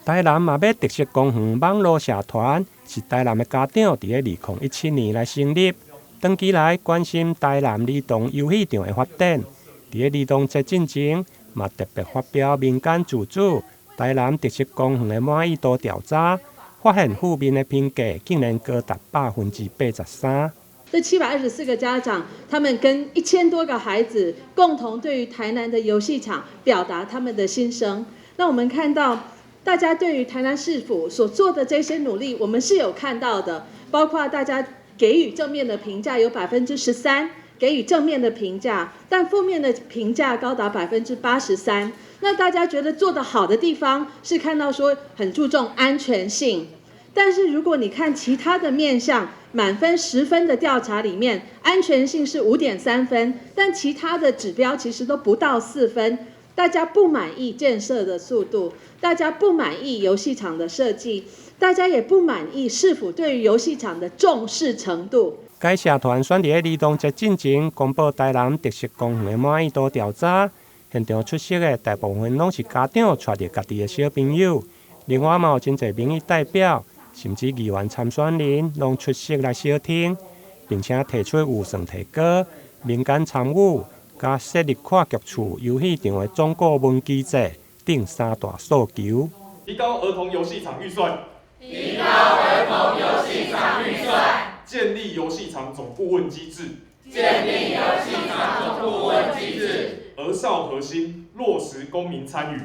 台南嘛欲特色公園網路社團是台南的家長佇咧2017年來成立，長期來關心台南兒童遊戲場的發展。佇咧兒童節進前，嘛特別發表民間自主台南特色公園的滿意度調查，發現負面的評價竟然高達83%。這724個家長，他們跟1000多個孩子共同對於台南的遊戲場表達他們的心聲。那我們看到，大家對於台南市府所做的這些努力，我們是有看到的，包括大家給予正面的評價有13%給予正面的評價，但負面的評價高達83%。那大家覺得做得好的地方是看到說很注重安全性，但是如果你看其他的面向，滿分10分的調查裡面，安全性是5.3分，但其他的指標其實都不到4分。大家不滿意建設的速度，大家不滿意遊戲場的設計，大家也不滿意市府對於遊戲場的重視程度。該社團選佇咧兒童節進前公布台南特色公園的滿意度調查，現場出席的大部分攏是家長帶著家己的小朋友，另外嘛有真濟民意代表，甚至議員參選人攏出席來相聽，並且提出預算提高、民間參與、佮設立跨局處遊戲場的總顧問機制等三大訴求。提高兒童遊戲場預算。提高兒童遊戲場預算。建立遊戲場總顧問機制。建立遊戲場總顧問機制。兒少核心，落實公民參與。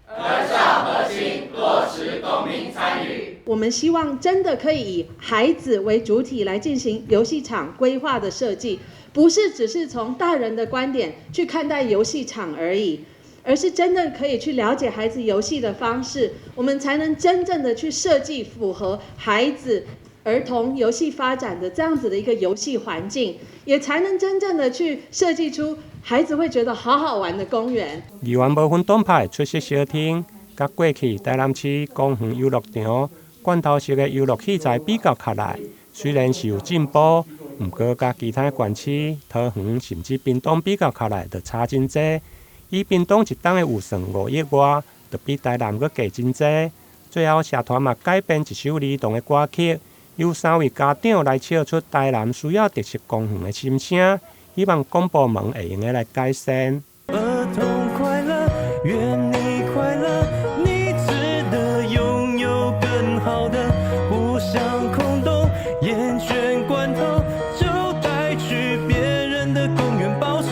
兒少核心，落實公民參與。我們希望真的可以以孩子為主體來進行遊戲場規劃的設計，不是只是從大人的觀點去看待遊戲場而已，而是真的可以去了解孩子遊戲的方式，我們才能真正的去設計符合孩子兒童遊戲發展的這樣子的一個遊戲環境，也才能真正的去設計出孩子會覺得好好玩的公園。議員無分黨派出席相聽，佮過去台南市公園遊樂場罐頭式的遊樂器材比較起來，雖然是有進步，毋過佮其他縣市、桃園甚至屏東比較起來，就差真濟。以屏東一冬的預算5億外，就比台南閣低真濟。最後社團嘛改編一首兒童的歌曲，由三位家長來唱出台南需要特色公園的心聲，希望公部門會用得來改善。兒童快樂，願你快樂，你值得擁有更好的，不想空洞，厭倦罐頭，就帶去別人的公園保重。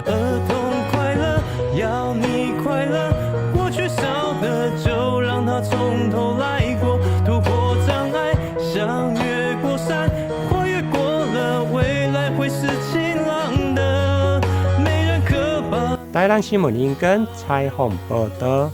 兒童快樂，要你快樂，過去少的就讓它從頭來過，突破障礙，像越過山，跨越過了，未來會是晴朗的，沒人可把。台南新聞音根採訪報道。